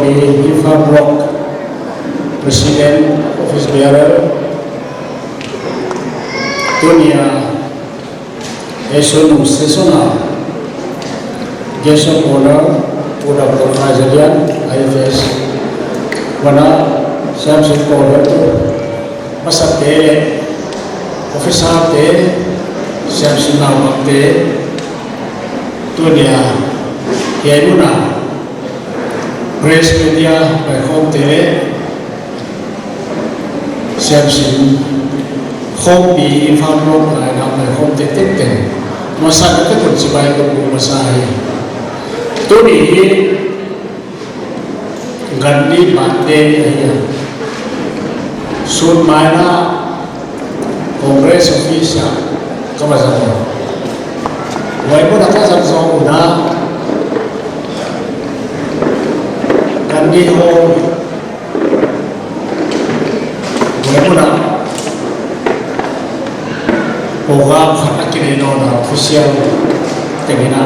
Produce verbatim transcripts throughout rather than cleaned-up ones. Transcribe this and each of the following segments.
Imphal Block President, Office Bearer, tuni a, eh, sunu session a, Guest of Honor, Pu Doctor Khaizalian, I F S, huan a, Siamsin Pawl, pasate, officer te, siamsin naupangte, tuni a, hiai mun a, press media paikhawmte leh, siamsin khawmpi Imphal Block a ina paikhawmte tengteng, masa na te kun chibai ka pu masa hi. Tuni hi, Gandhi birthday ahi a. Sun mai in Congress office ah ka va zang. Huai mun a ka zang zong un a, Gandhi Hall, huai mun a program khat a kinei nawn a, official tengin a,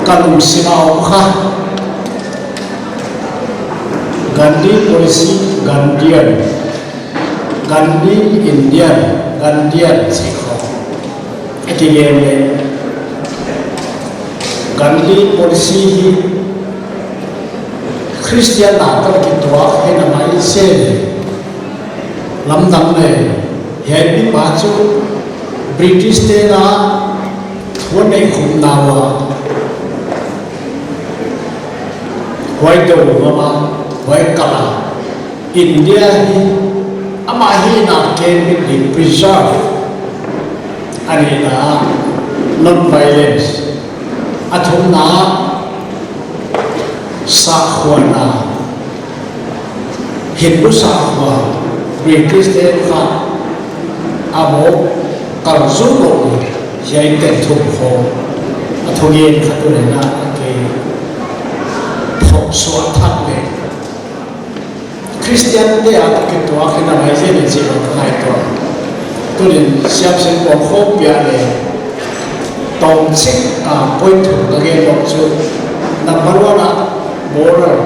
ka lungsim a om kha. Gandhi policy, Gandhian, Gandhi Indian, Gandhian chih khawng a kigen leh, Gandhi policy hi Christian na toh kituak hi na mai se leh, lamdang leh, hiai mipa chu British te'n a thuneihkhumna ua, huai dou ngam a, huai kal a, India hi amah hihna kem ding preserve, a nihna non-violence, a thumna sahkhuana, Hindu sakhua, British te kha a mawk kal zung lou, hiai teng thum khawng a thugen kha tuni'n a ka phawk suah thak leh, Christian te a toh kituak hi na mai zen in chih bang ka ngaihtuah. Tuni'n Siamsin Pawl khawmpi a leh tawmchik a point thum ka gen lou chu, number one a moral.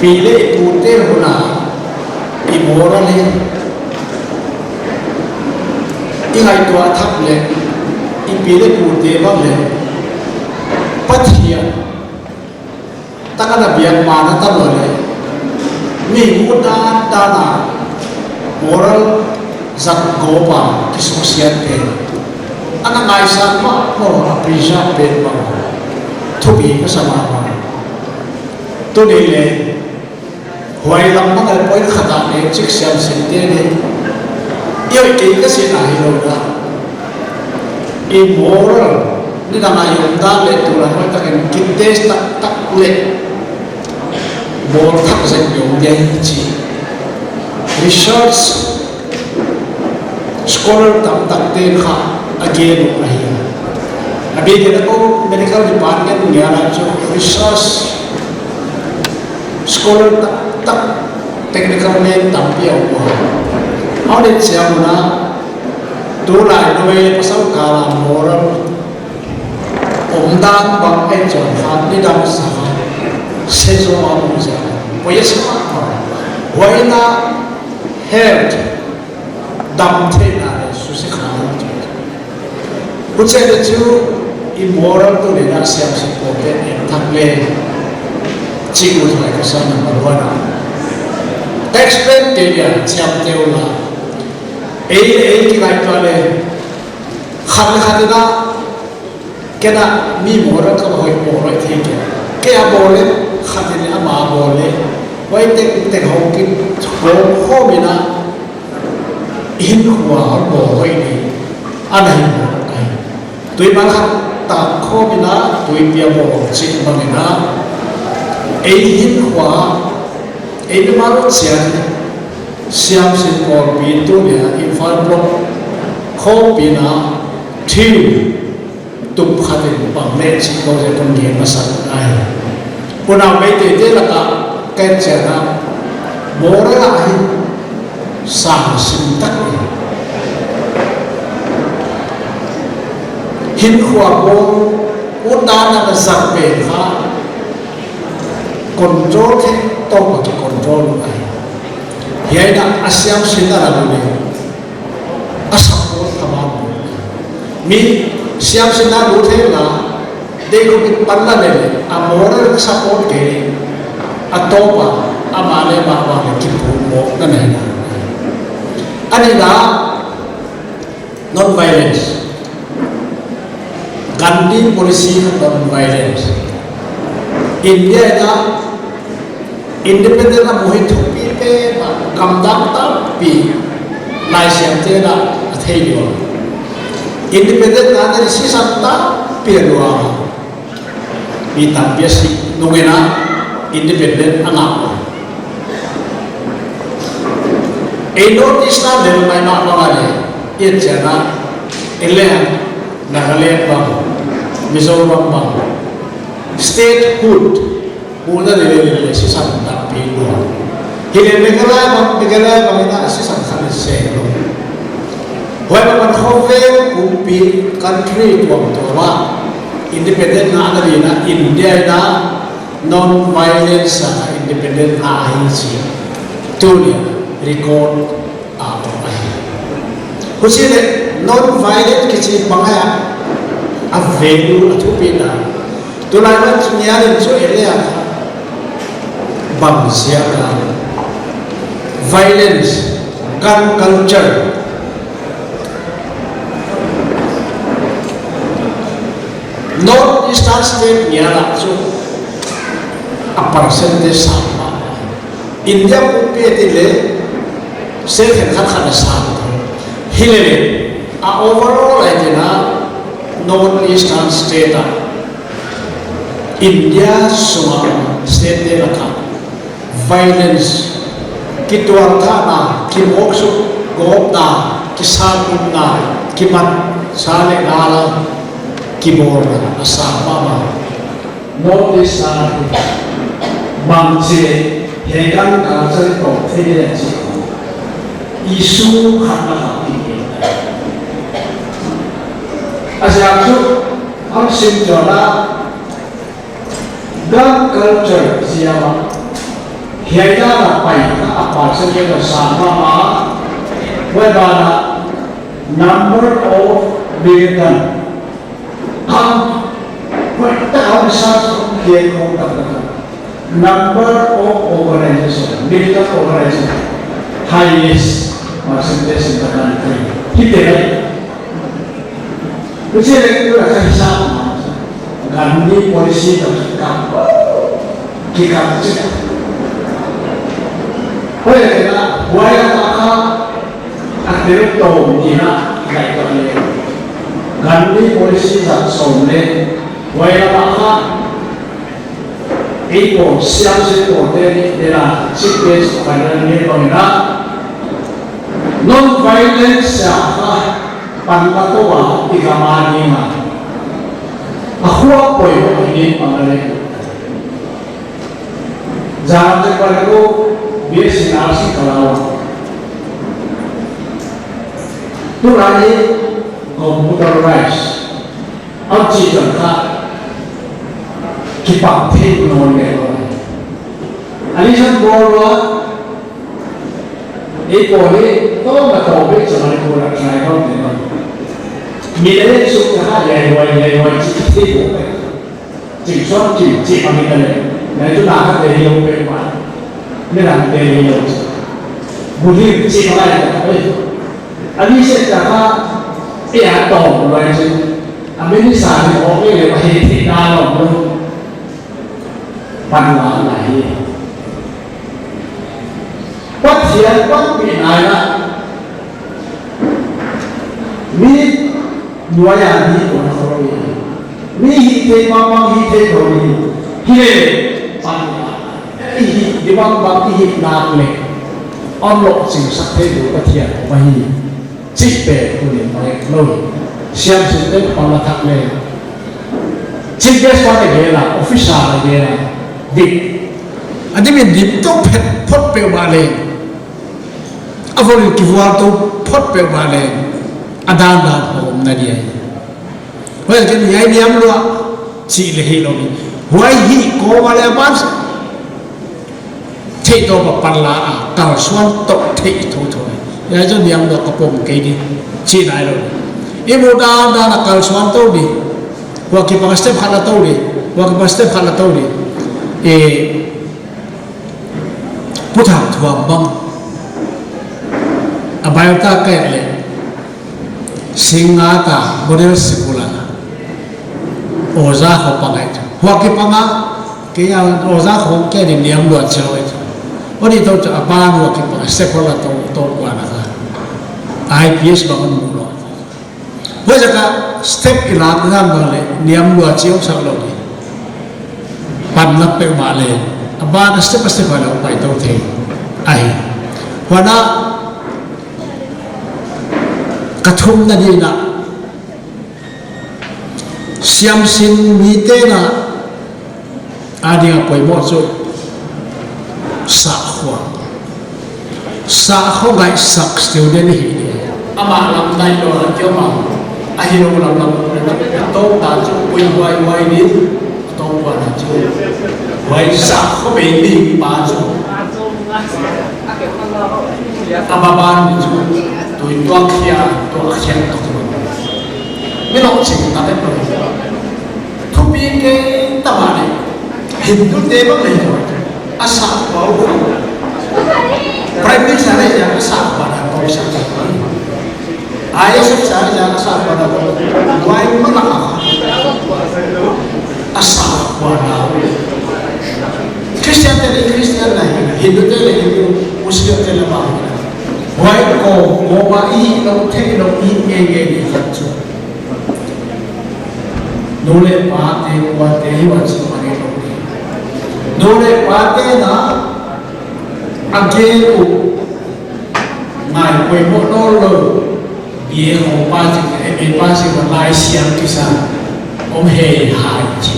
Pi leh pu te hun a i moral hi i ngaihtuah thak leh, i pi leh pute bang leh Pathian tang a na biak ma na ta lou leh, mi mu dan dan a moral zat gawp a kisuksiat pen, a na ngaihsak mahmah a preserve pen bang thupi ka sa mahmah. Tuni leh, huai lam bang a point khat a neukchik siamsinte leh, i hoih kei ka chihna hilou a, i moral nidang a i omdan leh tulai hoihtak in kitest taktak leh bawl thak zek i om dia hi chi. Research scholar tamtakte'n kha a gen uh ahi. A bik in a kou medical department ngial a chu research scholar taktak, technical men tampi a om ua. Huai leh chiang un a, tulai numei pasal kal a moral omdan bang ei chon kha nidang sa kha se zaw a mu sa. Poi a sa kha. Huai in a health dam theihna leh susia kha. Huchi leh chu i moral tuni'n a Siamsin Pawl pen en thak leh, chih uh huai ka sa number one a. Ka explain kei dia chiamteh ula. Ei leh ei kingaihtuah leh, khat leh khat in a, ken a mi moral ka va hoih bawl hoih thei kei. Kei a bawl leh, khat in a ama bawl leh, huai tengteng hong kikhawm khawm in a, i hinkhua hon bawl hoih ding a na hi. Tuimalkhat tak khawm in a, tuipi a bawl chih bang in a, ei hinkhua, ei mimal chiat, Siamsin Pawlpi tuni'n Imphal Block khawmpi in a thil tup khat in pang leh chih kou leh kon gen masa ahi. Unau Meitei te lak a ka et chiang a, moral a hi sang sim tak hi. Hinkhua bawl utdan a na zat pen kha control thei, Toupa kicontrol uh ahi. Hiai in a siamsinna lam uh leh a support kha mah. Mi siamsinna lut thei la, dei ko mi pan la leh, a moral support kei, a Toupa, amah leh amah leh kipu mo na nei na. A nihna, non-violence. Gandhi policy non-violence. India in a independent a muh hi thupi pen a, gamdang tampi laisiangte'n a thei ding uh. Independent na ni sisan tampi a lua. Mi tampi a si nung in a independent a ngah. Ei North East a lel maimah bang a leh, i et chiang a, ei leh Nagaland bang, Mizoram bang, statehood, muhna leh leh leh sisan tampi lua. Hileh Meghalaya bang, Meghalaya bang in a sisan khat leh seh lou. Huai bang a khovel kumpi country tuamtuam ah independent ngahna ding in a India in a non-violence a independent ngah ahi chi. Tuni record a om ahi. Huchi leh non-violent kichi bang a a value a thupina. Tulai man chu ngial in chu ei leh a bang ziak a violence, gun culture. North Eastern state ngial ah chu a percentage sang mah. India pumpi a et leh state khenkhat khat a sang. Hileh a overall a et in a North Eastern state a India sung a state te lak ah violence, kitualthahna, kimawksuk gawpna, kisakhumna, kimatsa leh gala kibawlna a sang mahmah. North East a bangchi hiai gun culture toh thei leh chi issue khat a kha pi. A ziak chu hong sim chiang a gun culture siam a, hiai dan a pai a percentage a sang mahmah. Huai ban ah number of militant, hong, huai tak a research kong kiat kong tak tak a number of organization, militant organization, highest percentage in the country. Hi te lai. Huchi leh tu a ka hisap, Gandhi policy toh kikal, kikal chi. Huai leh na, huai a ta kha, a tel toh ni na, ngai toh ni. Gandhi policy zat sawm leh, huai a ta kha, ei pawl siamsin pawlte ni dena, chief guest panel ni bang in a, non-violence a kha pan la toh a i gam a ding a, a khua poimoh hi ni pang a leh. Zan te pal ko B S C nursing ka la ua. Tulai computerized a chih chiang kha kipak thei nawn leh. A listen bawl ua, ei pawl hi toh na toh bek chiang a leh ko la try bawl te ma. Mi leh suk kha yai wai yai wai chi thei ko. Ching suan ching ching a mi ka leh. Nai tu na ka te hi lou pe ma. Ni lang te hi lou. Bu hi chi ma lai ka pe. A ni se ka kha e a tong lai chi. A mi ni sa ni o e le ma hi ti na lo lo. Pan la lai hi. Pathian panpihna in a mi nuai a mi kon khol hi. Mi hih theih mahmah hih theih thou hi. Hileh pan la. I hih di mahmah i hih nak leh, a lawhching sak thei lou Pathian ahi. Chih pen tuni mawk lou. Siamsinte pan la thak leh, chief guest pa leh gen a, officer leh gen a, dik. A dimin dik tou phet phot peuhmah leh, a volin kivual tou phot peuhmah leh, a dandan omna dia. Huaiziakin hiai niam lua chih leh hilou ni. Huai hi kou mah leh a ban theih toh a pan la a, kalsuan toh theih thotho. Hiai chu niam lua ka pom kei di chih nailou. I muh dandan a kalsuan tou di. Huai kipang step khat la tou di. Huai kipang step khat la tou di. Eh, Pu Thang Thuam bang a biodata ka et leh, Singngata Model School a oja khong pang ahi. Huai kipang a, kei a oja khong kei di niam lua chih ahi. Huai ni toh chu a ban huai kipang a step khat la tou, tou kuan a ka. I P S bang hon mu lou. Huaiziak a step i lak dan bang leh niam lua chih hong sak lou di. Pan lak peuhmah leh a ban a step a step a leh hong pai tou thei ahi. Huan a ka thumna ding in a, siamsin mite'n a ding a poimoh chu sahkhua. Sahkhua ngaihsak student hi di. Amah lam dai lou a kiom a. Ahi lou lam lam. Tou ta chu pui huai huai di. Tou kuan a chu. Huai sahkhua bei di pa chu. A ba ban chu. Tui tuak khia, tuak khia tou. Mi lou ching ta te tou. Thupi kei ta mah leh. Hindu te bang leh. A sahkhua uh. Prime Minister leh a sahkhua na tou sa. I S F sa leh a sahkhua na tou. Huai mah na a. A sahkhua na. Christian te leh Christian na hi. Hindu te leh Hindu. Muslim te leh Muslim. Huai kou, kou mah i lou, theih lou, i ngeingei di khat chu. Nu leh pa te, kua te hi ua chih mah ni lou. Nu leh pa te'n a, a gen uh, ngai poimoh nawnlou. B A khong pass, M A pass, huai lai siam kisa. Om hei hai chi.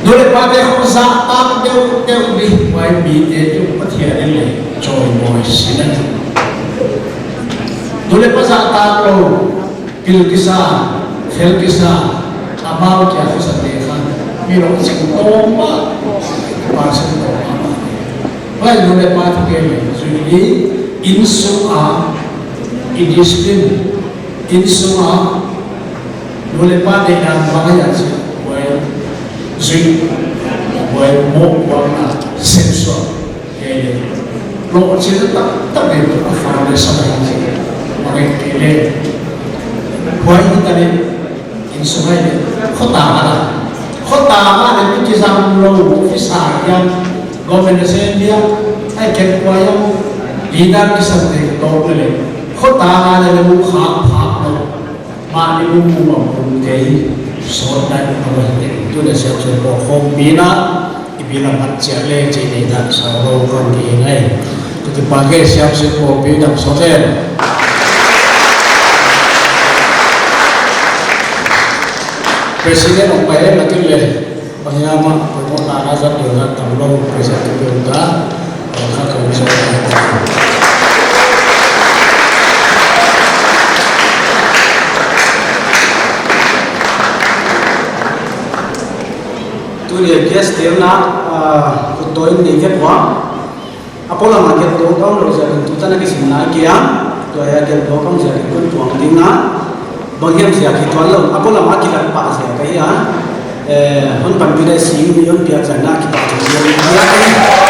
Nu leh pa te khong zahtak deuhdeuh di, huai mite chu Pathian in leh chawimawi sin a. Nu leh pa zahtak lou, pil kisa, fel kisa, amau kia khosa te kha, mi lou ching tawm mah, pa sin tawm mah. Huai nu leh pa thu kei leh, zui di, innsung a, i discipline, innsung a, nu leh pa deihdan bang ahia chih, huai, zui, huai, mohpuakna, sensual, kei leh. Lohching taktak deuh a foundation ahi chih, bang ahia kei leh. Huai hita leh, Innsung ahi leh, khotang ah leh. Khotang ah leh mi kizang lou, officer hiam, government assembly hiam, ai ken kua hiam, leader kisam te tawp leh leh. Khotang ah leh leh mu khak phak lou. Mahni mu mu ma mu te. Sawt dai mu ma te. Tu leh siam sawt khong pi na. I pi lam hat chiat leh chih nei dan sau lou kon ki ngai. Ka kipak e siam sin ko pi dam sawt leh. President of Pai na kin leh. Pangya ma, pangya ma na na zat ding na tam lou president ki pi ta. Ka ka ni sa. Tuni a guest te'n a, ah, khut tou in nei vek ua. A polam a gelhdawn ka om lou ziakin tutan a kisimna kia. Tua a gelhdawn ka om ziakin kon tuang ding a. Bang hiam ziak hi tuan lou. A polam a kilat pah ziak ahi a. Eh, hon panpih na sing mi hon piak zan na kipak zan.